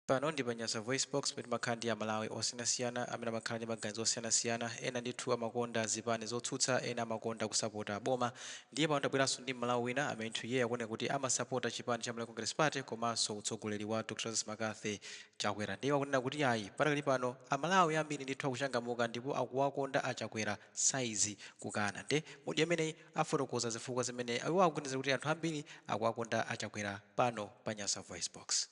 Pano ndi pa Nyasa VoiceBox pamene timakhala ndi Amalawi osiyanasiyana amene amakhala ndi maganizo osiyanasiyana. Ena ndithu amakonda zipani zotsutsa, ena amakonda kusapota boma. Ndiye pano tabweranso ndi Mmalawi wina amene ndithu iyeyo akuoneka kuti amasapota chipani cha Malawi Congress Party komanso utsogoleri wa Dr Lazarus McCarthy Chakwera. Ndiye akunena kuti ayi, padakali pano Amalawi ambiri ndithu akuchangamuka ndipo akuwakonda a Chakwera saizi kukana. Nde mu audio imeneyi afotokoza zifukwa zimene iwo akuganiza kuti anthu ambiri akuwakonda a Chakwera pano pa Nyasa VoiceBox.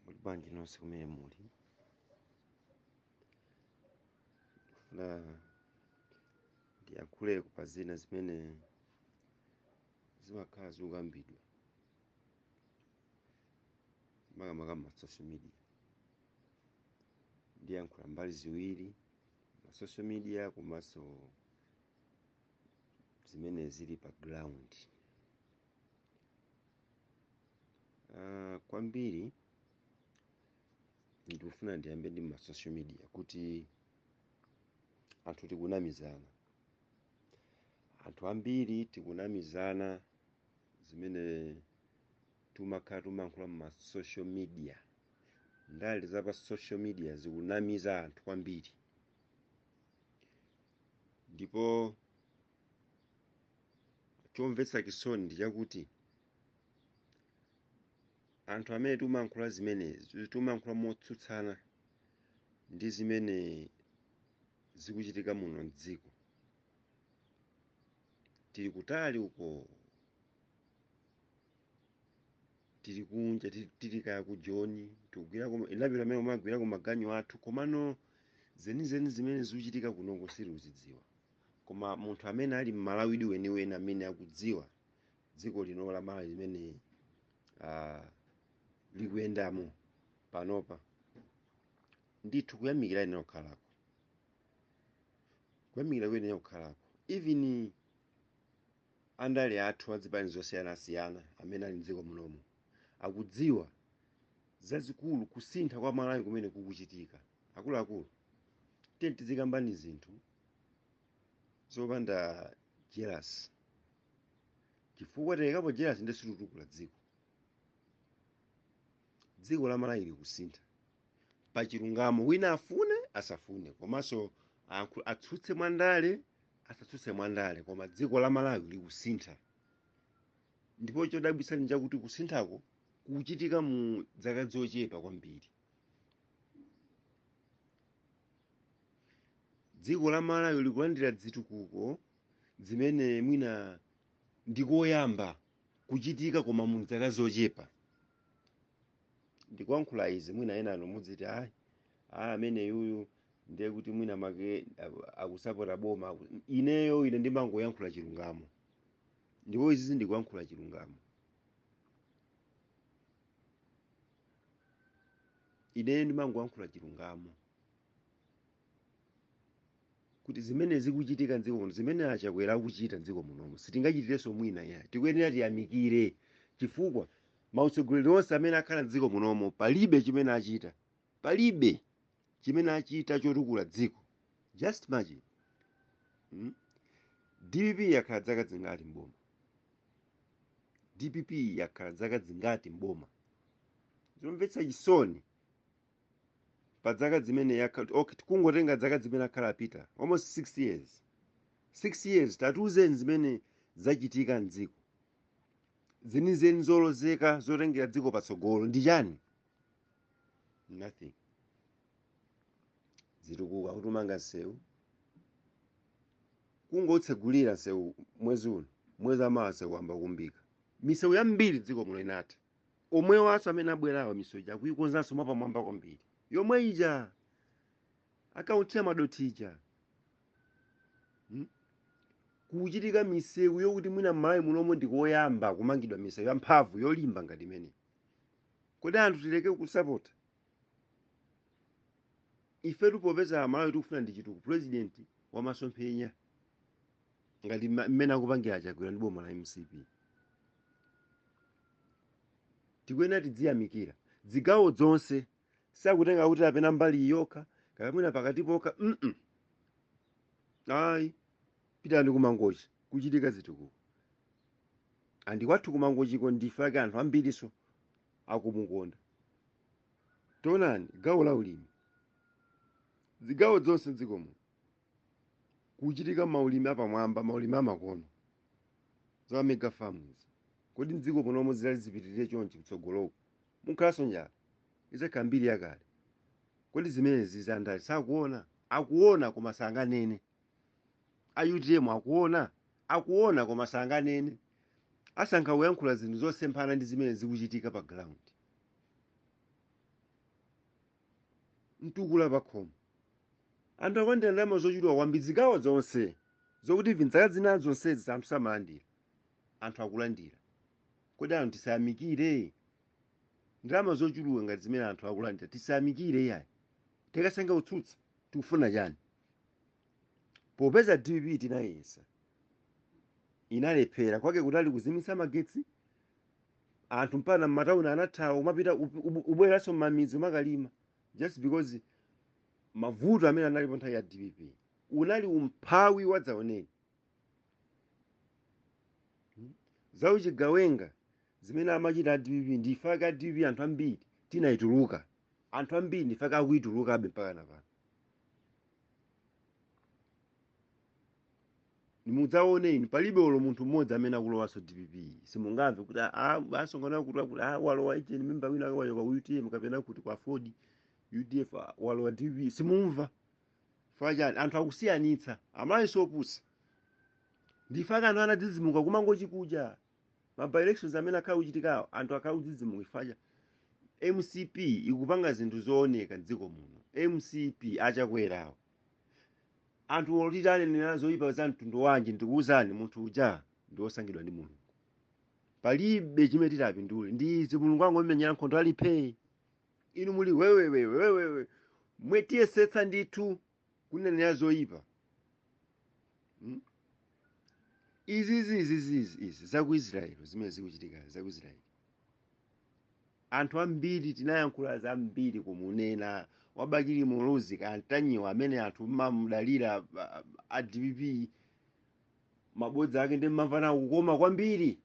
Muli bwanji nonse kumene muli? Ndikufuna ndiyankhuleko pa zina zimene zimakhala zikukambidwa makamaka ma social media. Ndiyankhula mbali ziwiri, ma social media komanso zimene zili pa ground. Kwambiri ndikufuna ndiyambe ndi ma social media kuti anthu tikunamizana, anthu ambiri tikunamizana zimene tumakhala tumayankhula ma social media. Ndale za pa social media zikunamiza anthu kwambiri, ndipo chomvetsa chisoni ndi chakuti anthu amene timayankhula zimenezi, timayankhula motsutsana ndi zimene zikuchitika muno mdziko, tili kutali uko, tili kunja, tili kaya ku Joni, tikugwirako inapita amene kumagwirako maganyu athu, komano zenizeni zimene zikuchitika kunoko sitikuzidziwa. Koma munthu amene ali mmalawidi weniweni, amene akudziwa dziko lino la Malawi limene likuyendamo panopa, ndithu kuyamikira ine kukhalako, kuyamikira kuyenera kukhalako. Even andale athu azipani zosiyanasiyana amene ali mdziko munomu akudziwa zazikulu kusintha kwa Malawi kumene kukuchitika. Akuluakulu, tiyeni tizikambani zinthu zopanda jealous, chifukwa tikaikapo jealous ndiye situtukula dziko. Dziko la Malawi likusintha pachilungamo, wina afune asafune, komanso atsutse mwandale asatsutse mwandale, koma dziko la Malawi likusintha. Ndipo chodabwitsa ndi chakuti kusinthako kukuchitika mu zaka zochepa kwambiri. Dziko la Malawi likulandira zitukuko zimene mwina ndikoyamba kuchitika, koma mu zaka zochepa. Ndikuyankhula izi, mwina ena anu mudziti ayi, ayi, amene yuyu ndiye kuti mwina make akusapota boma. Ineyo ine ndimangoyankhula chilungamo, ndipo izizi ndikuyankhula chilungamo. Ineyo ndimangoyankhula chilungamo kuti zimene zikuchitika mdziko muno, zimene aChakwera akuchita mdziko munomu, sitingachitirenso mwina ya. Tikuyenera tiyamikire, chifukwa mautsogoleri onse amene akhala mdziko munomo palibe chimene achita, palibe chimene achita chotukula dziko. Just imagine, DPP yakhala zaka zingati mboma? DPP yakhala zaka zingati mboma? Zomvetsa chisoni pa zaka zimene yakhala. Okay, tikungotenga zaka zimene akhala apita, almost 6 years, 6 years. Tatiuzeni zimene zachitika mdziko zenizeni zolozeka zotengera dziko patsogolo ndi chani? Nothing. Zitukuko akutumanga nsewu, kungotsegulira nsewu mwezi uno, mwezi amawa nsewu wamba kumbika. Misewu yambiri dziko muno inatha. Omwewanso amene abwerawa, misewu ija akuikonzanso mwapamwamba kwambiri, yomwe ija akaunthira madothi ija, Kuchitika misewu yokuti mwina m'Malawi munomo ndikoyamba kumangidwa misewu yamphamvu yolimba ngati imeneyi. Kodi anthu tileke kusapota? Ifetu popeza Amalawi tikufuna ndi chitukuko, president wamasomphenya ngati mmene akupangira Chakwera ndi boma la MCP, tikuyenera tidziyamikira zigawo zonse. Sakutenga kuti apena mbali yokha kapena mwina pakati pokha, ayi. Pitani kuMangochi. Kuchitika zitukuko and kwathu kumangochiko ndife ake anthu ambiriso akumukonda. Taonani gawo la ulimi, zigawo zonse mdziko muno kuchitika maulimi apamwamba, maulimi amakono, za mega farms. Kodi mdziko munomo zilali zipitirire chonchi kutsogoloko, mukhalanso njala, izakhala mbiri yakale. Kodi zimenezi zandale sakuona? Akuona koma sanganene. A UTM akuona, akuona koma sanganene. Asankha kuyankhula zinthu zosemphana ndi zimene zikuchitika pa ground. Mtukula pakhomo, anthu akulandira ndalama zochuluka kwambiri zigawo zonse, zokuti even zaka zina zonsezi anthu samalandira, anthu akulandira. Kodi anthu tisayamikire ndalama zochuluka ngati zimene anthu akulandira? Tisayamikire iyayi, tikasankha kutsutsa tikufuna chani? Popeza DPP tinayesa, inalephera kwake kutali kuzimitsa magetsi, anthu mpaka m'matawuni anathawa kumapita ubweranso m'mamidzi umakalima, just because mavuto amene analipo nthawi ya DPP unali umphawi wadzaoneni. Zauchigawenga zimene amachita a DPP, ndife ake a DPP anthu ambiri tinayituluka, anthu ambiri ndife ake akuyitulukabe mpaka na pano. Mudzaone inu, palibe olo munthu mmodzi amene akulowanso DPP. Simungamve kuti asonkhana kuti akuti walowa ijeni memba wina wachoka ku UTM kapena kuti kwa Ford UDF, walowa DPP, simumva. Chifukwa chani? Anthu akusiyanitsa, Amalawi siopusa. Ndife ake anthu anadzidzimuka kumangochikuja ma by elections amene akhala kuchitikawo, anthu akhala kudzidzimuka chifukwa cha MCP ikupanga zinthu zooneka mdziko muno. MCP achakwerawo, anthu otiti anenera zoyipa za mtundu wanji, ndikuwuzani, munthu uja ndi wosankhidwa ndi Mulungu. Palibe chimene titapindule ndi izi. Mulungu angomenyera nkhondo aliphe. Inu muli wewewewe wewewe, mwe tiyesetsa ndithu kunenera zoyipa. Izi izi izi izi izi izi za ku Israel zimene zikuchitika za ku Israel, anthu ambiri tinayankhula zambiri kumunena wabakili Muluzi kantanyiwa amene anthu mmamudalira a DPP, mabodza ake ndi mmamva nawo kukoma kwambiri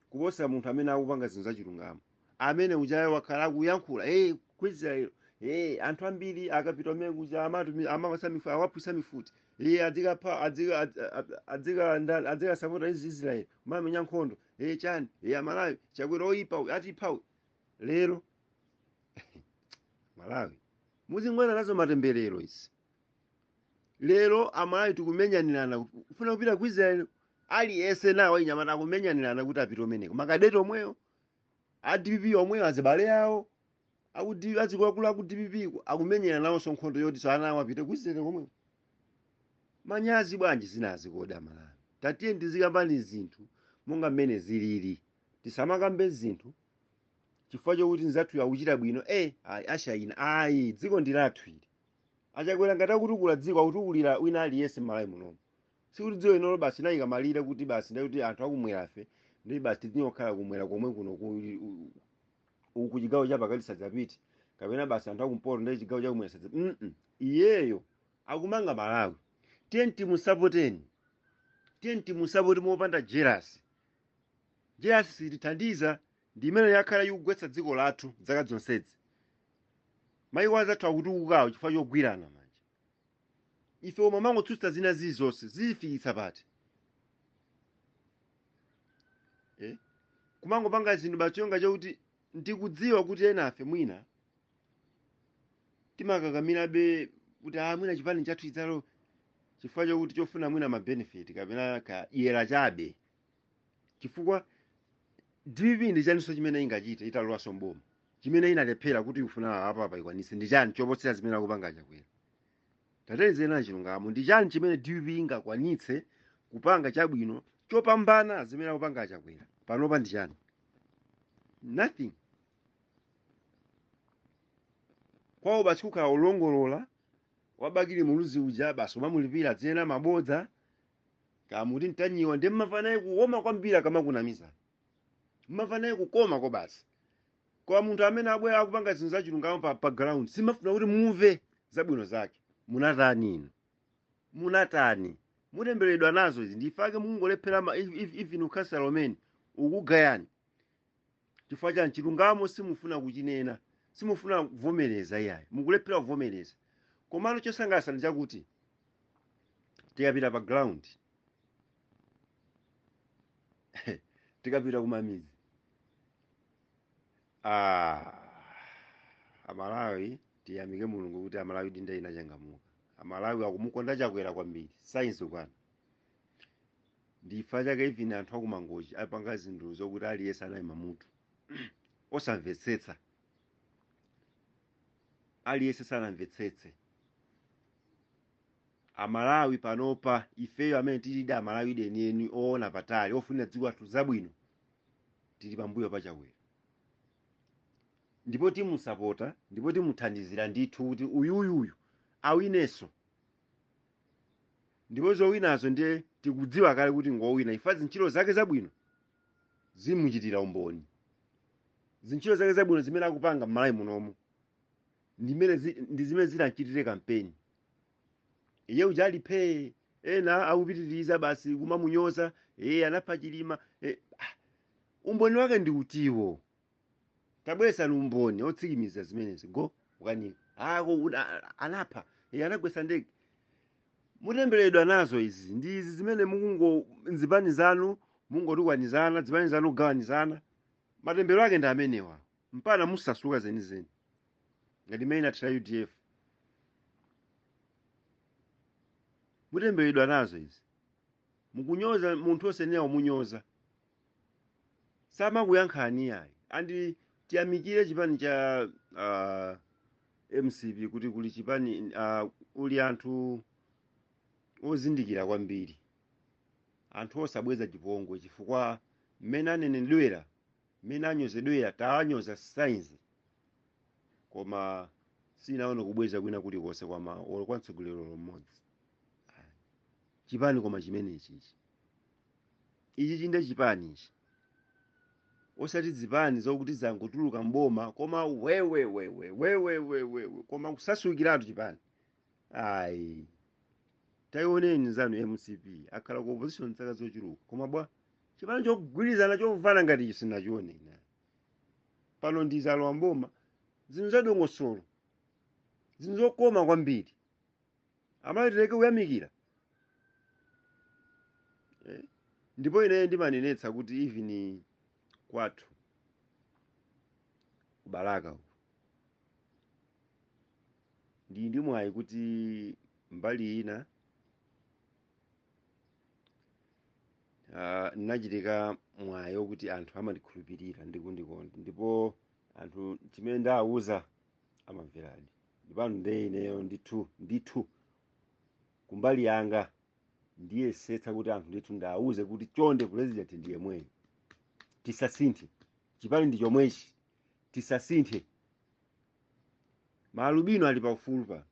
kuposa munthu amene akupanga zinthu zachilungamo. Amene ujayo wakhala akuyankhula, hey, ku Israel, hey, anthu ambiri akapita amene kuja amapasa mifuti, awaphwisa mifuti, hey, adzikapha, adzika sapota Israel mamenya nkhondo, hey, chani, hey, Amalawi, Chakwera oyipa uyu, atipha uyu. Lero Malawi muzingwana nazo matemberero izi. Lero Amalawi tikumenyanirana kufuna kupita ku Israel, aliyense nawo inyamata akumenyanirana kuti apite umeneko. Makadeti omweyo a DPP omweyo, azibale awo azikuluakulu aku DPP akumenyera nawonso nkhondo yoti so ana awo apite ku Israel komweko. Manyazi bwanji zinazi? Kodi Amalawi, tatiye tizikambani zinthu monga mmene zilili, tisamakambe zinthu chifukwa chokuti nzathu akuchita bwino. Ayi, ashayina ayi, dziko ndi lathu ili. Achakwera ngati akutukula dziko, akutukulira wina aliyense m'Malawi munomu. Sikuti dziko linolo basi nayika malire kuti basi ndikuti anthu akumwerafe ndi basi tidzingokhala kumwera komwe kuno ku chigawo chapakati sadzapite, kapena basi anthu akumpoto ndi chigawo chakumwera sadzapite. Iyeyo akumanga Malawi, tiye timusapoteni, tiye timusapote mopanda jealous. Jealous sitithandiza, ndi imene yakhala ikugwetsa dziko lathu zaka zonsezi. Maiko anzathu akutukukawo chifukwa chogwirana manja, ife omwe amangotsutsa zina zilizonse zizifikitsa pati? Kumangopanga zinthu bachonga chakuti ndikudziwa kuti enafe mwina timakakamirabe kuti mwina chipani chathu chidzalo chifukwa chokuti chofuna mwina ma benefit kapena kadyera chabe, chifukwa DPP ndi chaninso chimene ingachite italowanso mboma chimene inalephera kuti ikufuna apa apa ikwanitse? Ndi chani choposera zimene akupanga Chakwera? Tatenzena chilungamo, ndi chani chimene DPP ingakwanitse kupanga chabwino chopambana zimene akupanga Chakwera panopa? Ndi chani? Nothing. Kwawo basi kukhala ulongolola wabakili Muluzi uja, basi umamulipira dzena mabodza kamuti Ntanyiwa, ndi mmamva naye kukoma kwambiri akamakunamiza, mmamva naye kukoma ko basi. Kwa munthu amene abwera akupanga zinthu zachilungamo pa ground, simafuna kuti mumve zabwino zake. Munatani inu? Munatani? Mutembereredwa nazo izi. Ndifake mungolephera even ukhansala umene ukugayani chifukwa chani? Chilungamo simufuna kuchinena, simufuna kuvomereza iyayi, mukulephera kuvomereza. Komano chosangalatsa ndi chakuti tikapita pa ground, tikapita kumamizi, Amalawi, tiyamike Mulungu kuti Amalawi dinda inachangamuka. Amalawi akumukonda Chakwera kwambiri, sainzi kwana. Ndifa chake even anthu akumangochi apanga zinthu zokuti aliyense anayima mutu osamvetsetsa, aliyense sanamvetsetse. Amalawi panopa, ifeyo amene tilidi Amalawi denieni, oona patali, ofunira dziko lathu zabwino, tili pambuyo pa Chakwera ndipo timusapota ndipo timuthandizira ndithu kuti uyuyuyu awinenso. Ndipo zowinazo ndiye tikudziwa kale kuti ngowina. Ifa zintchito zake zabwino zimuchitira umboni. Zintchito zake zabwino zimene akupanga m'Malawi munomu ndi zimene zitamchitire kampeni. Iye uja ali phee, ena akupitiriza basi kumamunyoza, iye anapha Chilima. Umboni wake ndi utiwo? Tabweresani umboni otsikimiza zimenezi. Go ukanika ako anapha, iye anagwetsa ndege. Mutembereredwa nazo izi. Ndi izi zimene mukungo nzipani zanu mungotukwanizana, zipani zanu kugawanizana. Matembero ake ndi amenewa, mpana musasuka zenizeni ngati imene inathira UDF. Mutembereredwa nazo izi. Mukunyoza munthu osenera kumunyoza, samakuyankhani ayi. And tiyamikire chipani cha MCP kuti kuli chipani, uli anthu ozindikira kwambiri, anthu osabweza chipongwe, chifukwa mmene anenedwera, mmene anyozedwera, tawanyoza sainzi, koma sinaone kubweza kwina kulikonse kwa olo kwa mtsogoleri mmodzi. Chipani koma chimenechi ichi, ichi chinde chipani ichi, osati zipani zokuti zangotuluka mboma koma wewewewe wewewewewe, koma kusasukiratu chipani ayi. Taioneni zanu MCP akhala ku opposition zaka zochuluka, koma bwa chipani chogwirizana chomvana ngati ichi sinachione ine. Pano ndi zalowa mboma, zinthu zadongosolo, zinthu zokoma kwambiri. Amayitireke kuyamikira. Ndipo ine ndimanenetsa kuti even kwathu kubalaka uku ndi mwayi kuti mbali ina nachitika mwayi wokuti anthu amandikhulupirira ndi kundikonda, ndipo anthu chimene ndawuza amamveradi. Ndipo ndiye ineyo ndithu ndithu kumbali yanga ndiyesetsa kuti anthu ndithu ndawuze kuti chonde president ndiye mweyo, tisasinthe chipani ndi chomwechi, tisasinthe. Maalubino ali paufulu pano,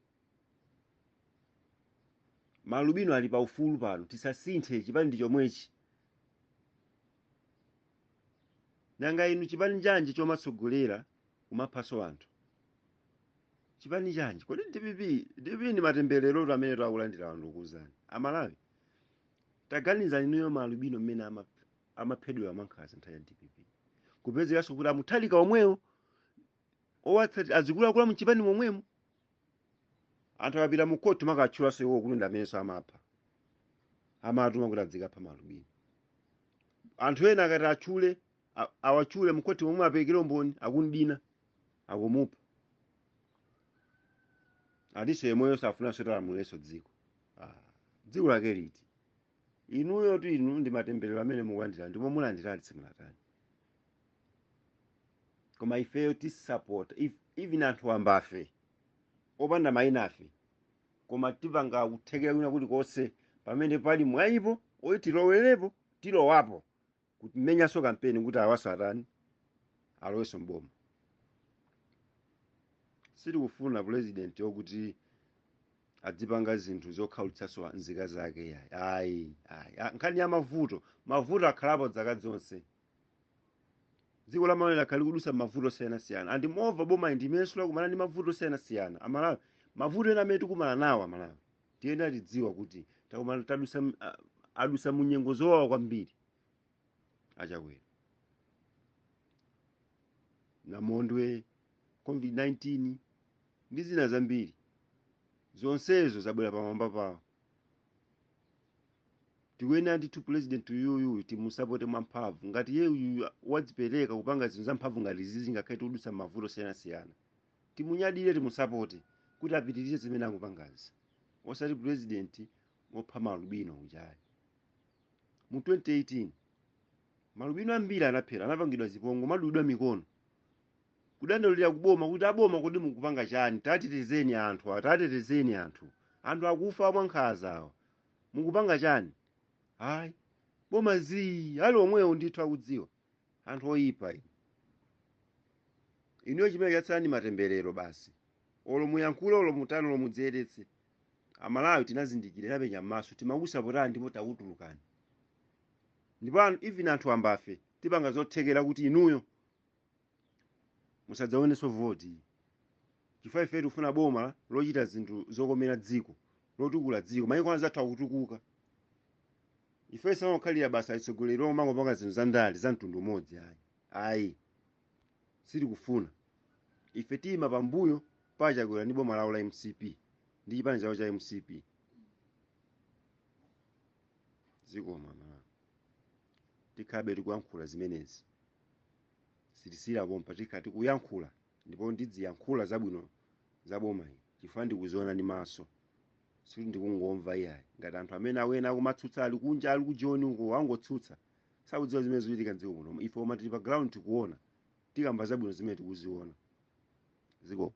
maalubino ali paufulu pano, tisasinthe chipani ndi chomwechi. Nanga inu chipani chanji chomatsogolera kumaphaso anthu? Chipani chanji kodi? DPP, DPP ndi matemberero amene takulandira anthu. Kuzani Amalawi, taganizani inuyo maalubino mmene amaphedwera mwankhanza nthawi ya DPP, kupezekanso kuti amuthalika omwewo owatsati azikuluakulu mchipani momwemo, anthu akapita mu koti makatchulanso iwo kuti ndi amenenso amapha, amatuma kuti adzikapha maalubino. Anthu ena akati atchule, awatchule mukoti momwe aperekere umboni, akundina akumupha. Atinso yemweyo safunanso talamulirenso dziko. Dziko lake liti inuyo? Tu inu ndi matemberero amene mukulandira, ndipo mulandiradi, simunatani. Koma ifeyo tisapota even anthu wambafe opanda mayina afe, koma tipanga kuthekera kwina kulikonse pamene pali mwayipo oti tilowerepo, tilowapo kumenyanso kampeni kuti awaso atani, alowenso mboma. Sitikufuna president wokuti adzipanga zinthu zokhaulitsanso nzika zake yayi, ayi ayi. Nkhani ya mavuto, mavuto akhalapo zaka zonse. Dziko la Malawi lakhali kudusa mavuto osiyanasiyana, and moreover boma ndi imenso lakumana ndi mavuto osiyanasiyana. Amalawi, mavuto ena amene tikumana nawo, Amalawi tiyenera tidziwa kuti Takumana tadusa adusa mu nyengo zowawa kwambiri achakwera, namondwe, COVID-19 ndi zina zambiri, zonsezo zabwera pamwamba pawo. Tikuyenera ndithu president uyuyu timusapote mwamphamvu. Ngati iye uyu wadzipereka kupanga zinthu zamphamvu ngati izizi, ngakhale tikudutsa mavuto osiyanasiyana, timunyadire, timusapote kuti apitirize zimene akupangazi, osati president wopha malubino ujayi. Mu 2018 malubino ambiri anaphera, anapangidwa zipongwe, madulidwa mikono, kudandaulira kuboma kuti, "Aboma, kodi mukupanga chani? Tatetezeni anthu awa, tatetezeni anthu, anthu akufa mwankhanza awa, mukupanga chani?" Hayi, boma zii, ali omwewo ndithu akudziwa anthu oyipa inu. Inuyo chimene chatsala ndi matemberero basi. Olo muyankhule, olo mutani, olo mudziyeretse, Amalawi tinazindikira, tinapenya m'maso, timakusapotani ndipo takutulukani. Ndipo even anthu ambafe tipanga zothekera kuti inuyo musadzaonenso voti, chifukwa ife tikufuna boma lochita zinthu zokomera dziko, lotukula dziko. Mayiko anzathu akutukuka, ife samakhalira basa atsogoleri omwe amangopanga zinthu za ndale za mtundu umodzi. Ayi, ayi, sitikufuna. Ife tiyima pambuyo pa Chakwera ndi boma lawo la MCP ndi chipani chawo cha MCP. Zikomo Malawi. Tikhabe tikuyankhula zimenezi, sitisiyira pompa, tikhala tikuyankhula ndipo ndidziyankhula zabwino za boma ili chifukwa ndikuziona ndi maso, sikuti ndikungomva iyayi, ngati anthu amene awena akumatsutsa ali kunja, ali kujoni uko, angotsutsa, sakudziwa zimene zikuchitika mdziko muno. Ife koma tili pa ground, tikuona, tikamba zabwino zimene tikuziona. Zikomo.